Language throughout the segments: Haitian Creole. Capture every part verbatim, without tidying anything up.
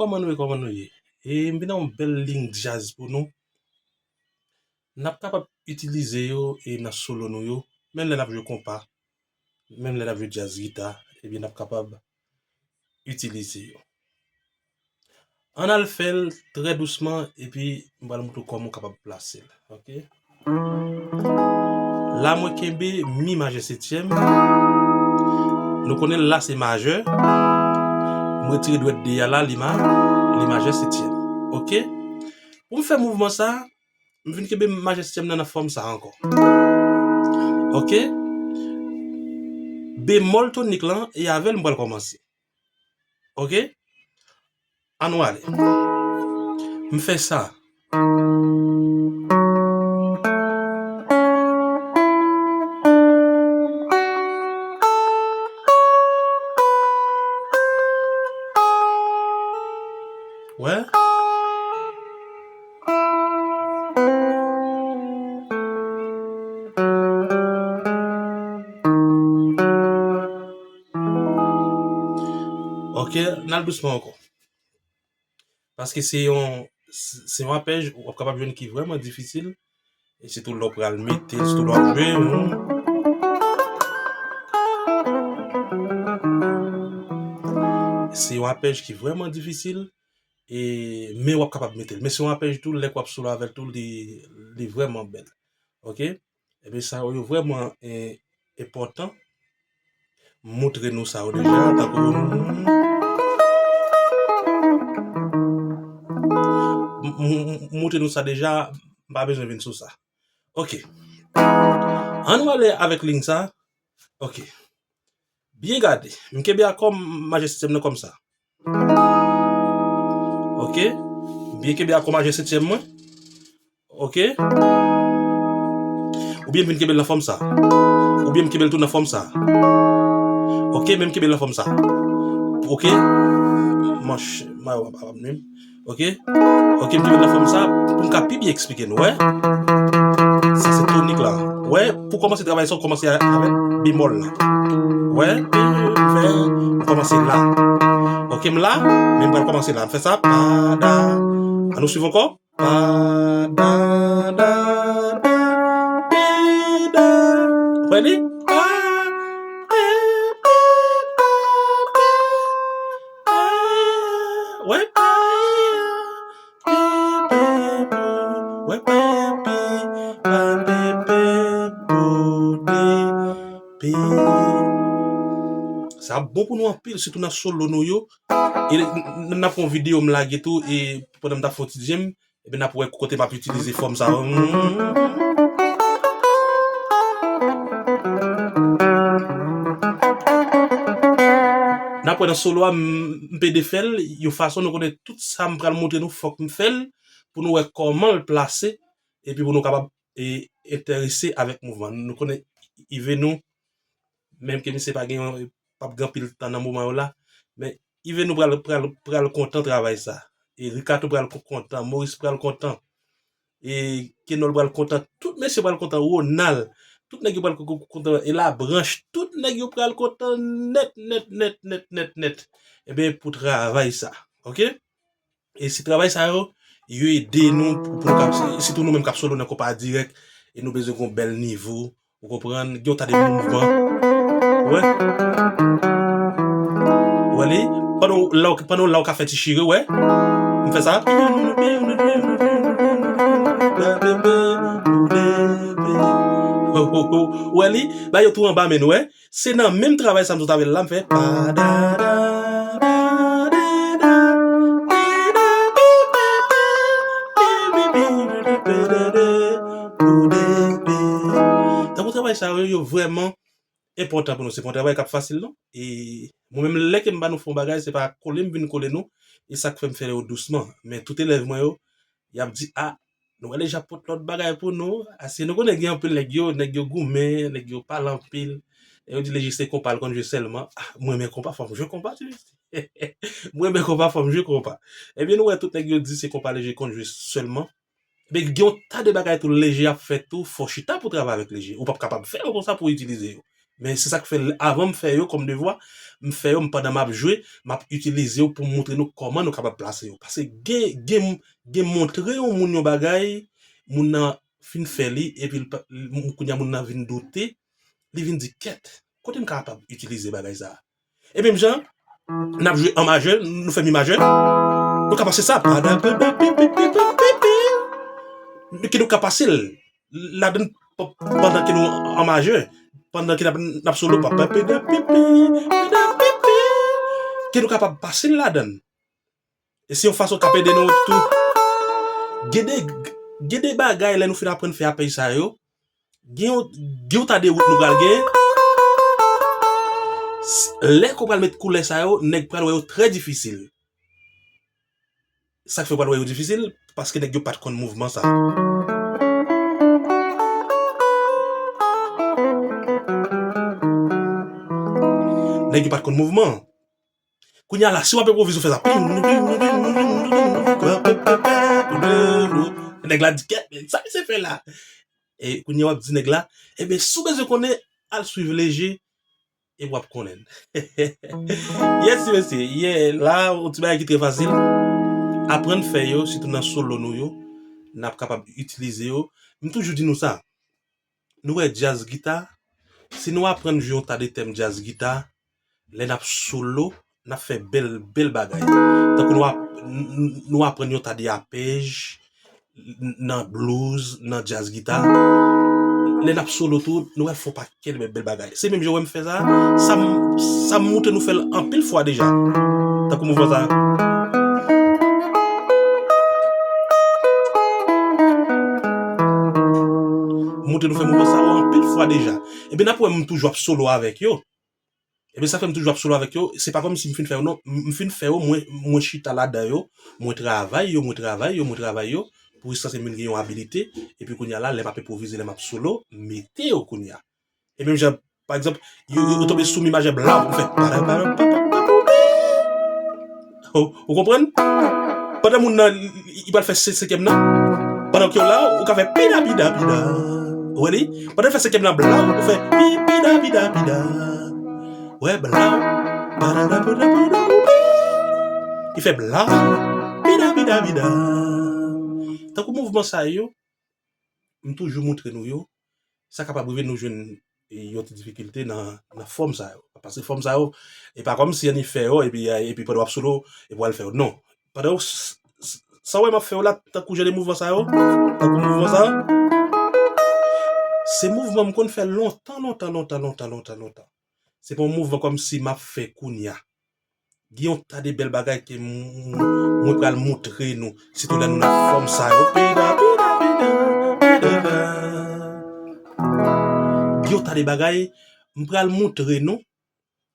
Kòman nou ye, kòman nou ye? E m vin ak yon bèl liy djaz pou nou. N ap kapab itilize yo e nan solo nou yo, menm lè n ap jwe konpa, menm lè n ap jwe djaz gita, ebyen n ap kapab itilize yo. Ann al fè l trè dousman, epi m pral montre w kòman w kapab plase l. Oke? La, mwen kenbe mi majè setyèm. Nou konnen la se majè. M retire dwèt de a la, li ma, li majè setyèm. Oke? Pou m fè mouvman sa, m vin kenbe majè setyèm nan nan fòm sa ankò. Oke? Bemòl tonik lan, e avè l m pral kòmanse. Oke? Ann nou ale. M fè sa. Wè? Oke, n al dousman ankò. Paske se yon, se yon apèj w ap kapab jwenn ki vrèman difisil. E sitou lè w pral mete l, sitou lè w ap jwe. Hmm. Se yon apèj ki vrèman difisil, e, men w ap kapab mete l. Men se yon apèj tou, lè w ap solo avè l tou, li, li vrèman bèl. Oke? Ebyen, sa yo vrèman, e, enpòtan. M montre nou sa yo deja, tankou m, m, m, m montre nou sa deja, m pa bezwen vin sou sa. Oke. Ann nou ale avèk liy sa. Oke. Byen gade. M kenbe akò majè setyèm nan kòmsa. Oke. M byen kenbe akò majè setyèm mwen. Oke. Oubyen m vin kenbe l nan fòm sa. Oubyen m kenbe l tou nan fòm sa. Oke, men m kenbe l nan fòm sa. Oke. Manch, ma, ma, ma, menm. Oke? Oke, m kenbe nan fòm sa pou m ka pi byen eksplike nou, wè? Sa se tonik la. Wè, pou kòmanse travay sa, w kòmanse a-, avèk bemòl la. Wè? M fè, m kòmanse la. Oke, m la, men m pral kòmanse la. M fè sa, pa, da. Ann nou swiv ankò. Pa, da, da, da, pi, da. Ou wè li? Pa, pi, pi, pa, pi, pa. Wè, pa, pi, pi, pi. Wè, pa, pi, pa, pi, pi, pou, di, pi. Sa ap bon pou nou anpil, sitou nan solo nou yo. E n, n, n ap yon videyo m lage tou, e pandan m t ap fè yon ti djem, Ebyen, n ap wè kote m ap itilize fòm sa yo. N ap wè nan solo a, m, m pede fè l yon fason nou konnen tout sa m pral montre nou, fòk m fè l pou nou wè kòman l plase, epi pou nou kapab, e, enterese avèk mouvman. Nou konnen Yvenou, menm ke misye pa gen yon, p ap gen anpil tan nan moman yo la, men Yvenou pral, pral, pral kontan travay sa. E Ricardo pral ko-, kontan, Maurice pral kontan. E Kenol pral kontan, tout mesye pral kontan, Ronald, tout nèg yo pral ko-, ko-, kontan, e Labranche, tout nèg yo pral kontan nèt, nèt, nèt, nèt, nèt, nèt. Ebyen, pou travay sa, oke? E se travay sa yo, yo ede nou pou, pou nou kap, sitou nou menm k ap solo nan konpa dirèk, e nou bezwen gon bèl nivo, ou konprann, gen yon ta de mouvman. Ou wè? Ou wè li? Pandan w la, w, pandan w la, w ka fè ti chire, ou wè? M fè sa. Ou wè li? Ba yo tou anba men nou, wè? Se nan menm travay sa m sot avè l la, m fè pa da da da da da da da pi pa pa pi pi pi pi pi da da pou de pi. Tankou travay sa yo, yo vrèman enpòtan pou nou. Se pa yon travay k ap fasil non. E mwen menm lè ke m ba nou fè yon bagay, se pa kole m vin kole nou. E sa k fè m fè yo dousman. Men tout elèv mwen yo, y ap di, a, nou wè Leje ap pot lòt bagay pou nou. Aske nou konnen gen anpil nèg yo, nèg yo goumen, nèg yo pale anpil. E yo di Leje se konpa l konn jwe sèlman. A, mwen renmen konpa, fò m jwe konpa tou. Mwen renmen konpa, fò m jwe konpa. Ebyen, nou wè tout nèg yo di se konpa Leje konn jwe sèlman. Ebyen, gen yon ta de bagay tou Leje ap fè tou, fò chita pou travay avèk Leje. Ou p ap kapab fè yo konsa pou itilize yo. Men se sa k fè, avan m fè yo kòm devwa, m fè yo, m, pandan m ap jwe, m ap itilize yo pou m montre nou kòman nou kapab plase yo. Paske gen, gen, gen montre yon moun yon bagay, moun nan fin fè li, epi l pa, l, kounye a moun nan vin doute, li vin di, "Kèt, kote m kapab itilize bagay sa a?" E menm jan, n ap jwe an majè, nou fè mi majè, nou ka pase sa. Ki nou ka pase l ladan, pandan ke nou an majè, pandan ke n ap, n ap solo, ki nou kapab pase l ladan. E se yon fason k ap ede nou tou. Gen de, gen de bagay lè nou fin aprann fè apèj sa yo, gen yon, gen yon ta de wout nou pral gen. S- Lè ke w pral met koulè sa yo, nèg pral wè yo trè difisil. Sa k fè w pral wè yo difisil, paske nèg yo pa t konn mouvman sa. Nèg yo pa t konn mouvman. Kounye a la, si w ap enpwovize, w fè sa. Nèg la di, "Kèt, men sa misye fè la?" E kounye a w ap di nèg la, "Ebyen, si w bezwen konnen, al swiv Leje, e w ap konnen." Yes, mesye, yeah, la, yon ti bagay ki trè fasil. Aprann fè yo, sitou nan solo nou yo, n ap kapab itilize yo. M toujou di nou sa. Nou wè djaz gita, si nou aprann jwe yon ta de tèm djaz gita, lè n ap solo, n ap fè bèl, bèl bagay. Tankou nou ap, n- n- nou aprann yon ta de apèj, n- nan blues, nan djaz gita. Lè n ap solo tou, nou wè fè yon pakèt bèl, bèl bagay. Se menm jan w wè m fè sa, sa m, sa m montre nou fè l anpil fwa deja. Tankou mouvman sa. Montre nou fè mouvman sa yo anpil fwa deja. Ebyen, n ap wè m toujou ap solo avèk yo. Ebyen, sa fè m toujou ap solo avèk yo. Se pa kòmsi m fin fè yo, non. M m fin fè yo, mwen, mwen chita ladan yo, mwen travay yo, mwen travay yo, mwen travay yo, pou jiskaske m vin gen yon abilite. Epi kounye a la, lè m ap enpwovize, lè m ap solo, m mete yo kounye a. E menm jan, pa egzanp, yo, yo, yo tonbe sou mi majè blaw, m fè. Ou, ou konprann? Pandan moun nan, li, li pral fè se- senkyèm nan, pandan ke w la, ou ka fè pida, pida, pida. Ou wè li? Pandan l fè senkyèm nan blaw, ou fè pi, pida, pida, pida. Ou wè, blaw. Li fè blaw. Pida, pida, pida. Tankou mouvman sa yo, m toujou montre nou yo. Sa kapab rive nou jwenn, e, yon ti difikilte nan, nan fòm sa yo. Paske fòm sa yo, e pa kòmsi ann fè yo, epi, epi pandan w ap solo, epi w al fè yo. Non. Pandan w s- s- sa w wè m ap fè yo la, tankou jan de mouvman sa yo, tankou mouvman sa yo, se mouvman m konn fè lontan, lontan, lontan, lontan, lontan, lontan. Se pa yon mouvman kòmsi m ap fè kounye a. Gen yon ta de bèl bagay ke m- m- mwen pral montre nou. Sitou lè nou nan fòm sa yo. Pida, pida, pida, pida, pida. Gen yon ta de bagay, m pral montre nou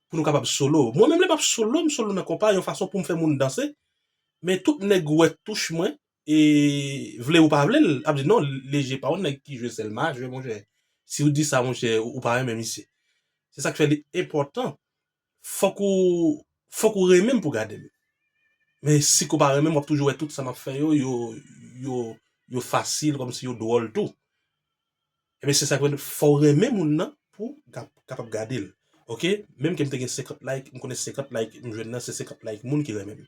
pou nou kapab solo. Mwen menm lè m ap solo, m solo nan konpa yon fason pou m fè moun danse. Men tout nèg wè touch mwen, e vle ou pa vle, l ap di, "Non, Leje pa yon nèg ki jwe sèl majè, monchè." Si w di sa, monchè, ou pa renmen misye. Se sa k fè li enpòtan. Fòk ou, fòk ou renmen m pou gade m. Men si ke w pa renmen m, w ap toujou wè tout sa m ap fè yo, yo, yo, yo fasil, kòmsi yo dwòl tou. Ebyen, se sa k fè fò w renmen moun nan pou w ka- kapab gade l. Oke? Menm ke m te gen senkant like, m konnen senkant like m jwenn nan, se senkant like moun ki renmen m.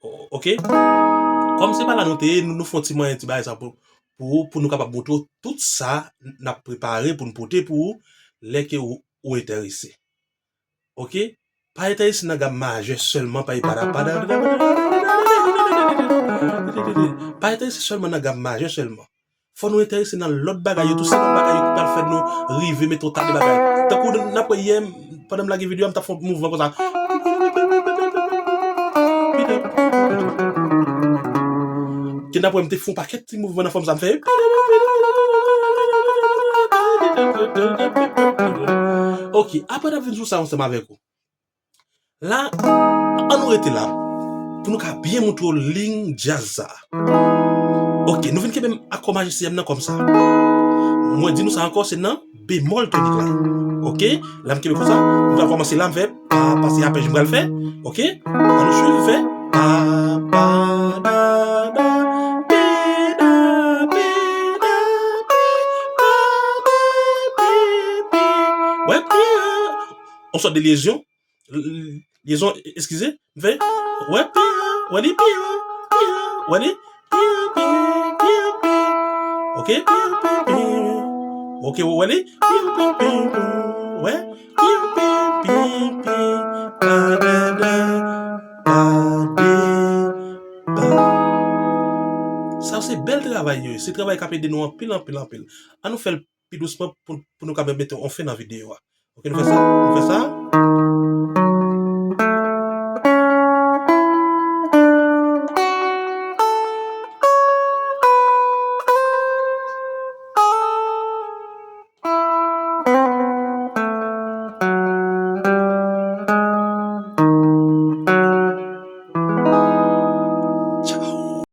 O- Oke? Kòm se pa la nou te ye, nou, nou fè yon ti manyen ti bagay sa pou, pou, pou nou kapab montre w tout sa n ap prepare pou n pote pou ou lè ke ou, ou enterese. Oke? Pa enterese nan gam majè sèlman, pa pa pa enterese sèlman nan gam majè sèlman. Fò nou enterese nan lòt bagay yo tou, se lòt bagay yo ki pral fè nou rive mete yon ta de bagay. Tankou n ap wè yè, pandan m lage videyo a, m t ap fè yon mouvman konsa. Ke n ap wè m te fè yon pakèt ti mouvman nan fòm sa m fè. Oke, apre n ap vin sou sa ansanm avèk ou. La, ann nou rete la pou nou ka byen montre w liy djaz sa a. Oke, nou vin kenbe m akò majestye m nan kòm sa. Mwen di nou sa ankò, se nan bemòl tonik la. Oke, la m kenbe konsa, m pral kòmanse la, m fè pa, pa se apèj m pral fè. Oke, ann nou swiv, m fè pa, pa, da, da, pi, da, pi, da, pi, pa, pi, pi, pi. Wè, pi, yon sòt de lyezon, lyezon, eskize, m fè, wè, pi, wè li, pi, pi, wè li, pi, pi, pi, pi, ok, pi, pi, pi, ok, wè li, pi, pi, pi, pi, wè, pi, pi, pi, pi, pa de, de, pa de, pa. Sa se bèl travay yo ye. Se travay k ap ede nou anpil, anpil, anpil. An nou fè l pi dousman pou, pou nou kapab mete yon fen nan videyo a. Ok, nou fè sa? Nou fè sa?